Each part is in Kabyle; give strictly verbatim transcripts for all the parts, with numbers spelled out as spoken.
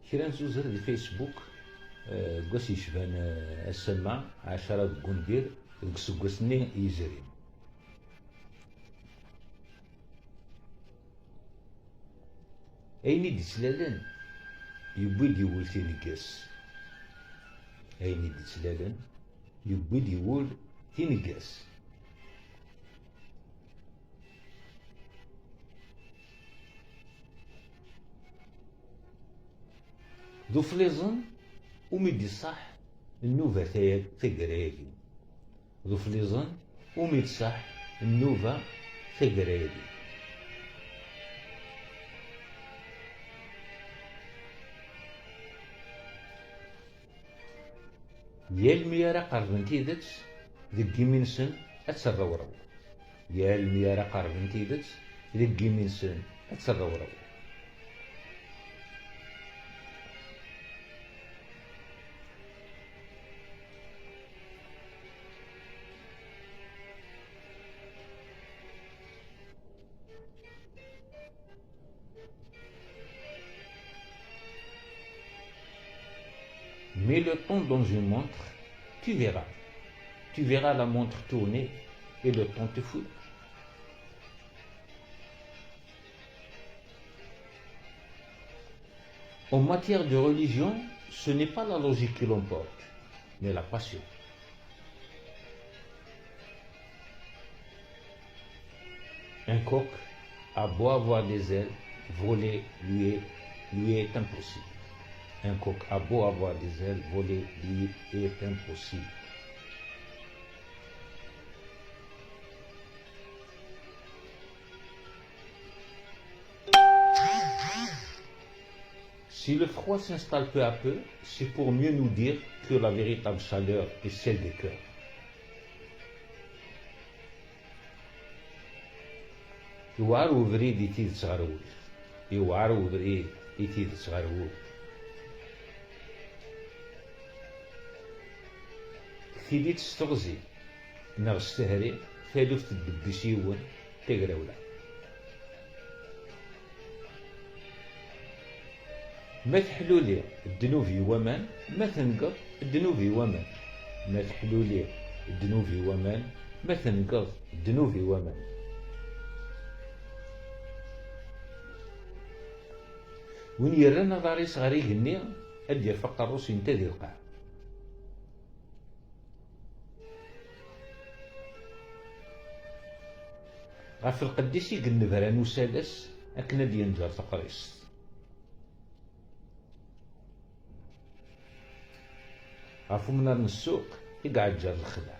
Kra n zuzer di Facebook, eh, deg wass yecban, eh, ass-a ma ɛecra deg Undir deg useggas-nni yezrin. Ayen i d-ittlalen yewwi-d i wul tineggas. Ayen i d-ittlalen yewwi-d i wul tineggas. D ufliẓen umi d-iṣaḥ nnuba taya-, taggara-agi. D ufliẓen umi d-tṣaḥ nnuba taggara-agi. Yal mi ara qerben tidet, deg imi-nsen ad terrewrew. Yal mi ara qerben tidet, deg imi-nsen ad terrewrew. Mets le temps dans une montre, tu verras. Tu verras la montre tourner et le temps te fouillera. En matière de religion, ce n'est pas la logique qui l'emporte, mais la passion. Un coq a beau avoir des ailes, voler lui est, lui est impossible. Un coq a beau avoir des ailes, voler lui est impossible. Si le froid s'installe peu à peu, c'est pour mieux nous dire que la véritable chaleur est celle des cœurs. Iwɛer ubrid i tidet ɣer wul. Iwɛer ubrid i tidet ɣer wul. Tili-tt s teɣzi neɣ s tehri, taluft tdebbis yiwen tagrawla. Ma teḥluli ddnub i waman, ma tengeḍ ddnub i waman. Ma teḥluli ddnub i waman, ma tengeḍ ddnub i waman. Win yerran aḍar-is ɣer igenni, ad d-yaf aqerru-s yenta di lqaɛ. Ɣef lqedd-is i yennebran usalas akken ad d-yenǧer teqrist. Ɣef umnar n ssuq i iɛeǧǧer lexla.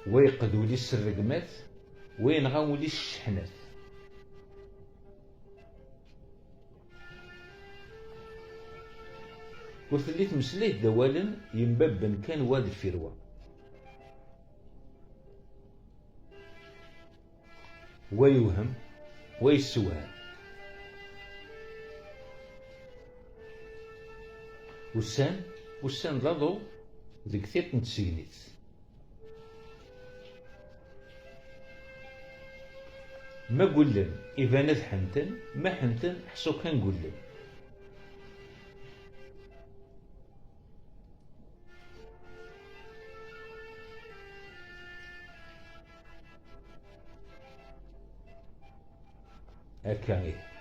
Wa yeqqed ul-is s rregmat, wa yenɣa ul-is s cceḥnat. Ur telli tmeslayt d awalen yembabben kan wa deffir wa. Wa yewhem, wa yessewham. Ussan, ussan d aḍu deg tiṭ n tsegnit. Ma gullen, iban ad ḥenten, ma ḥenten, ḥṣu kan gullen. Akka ihi.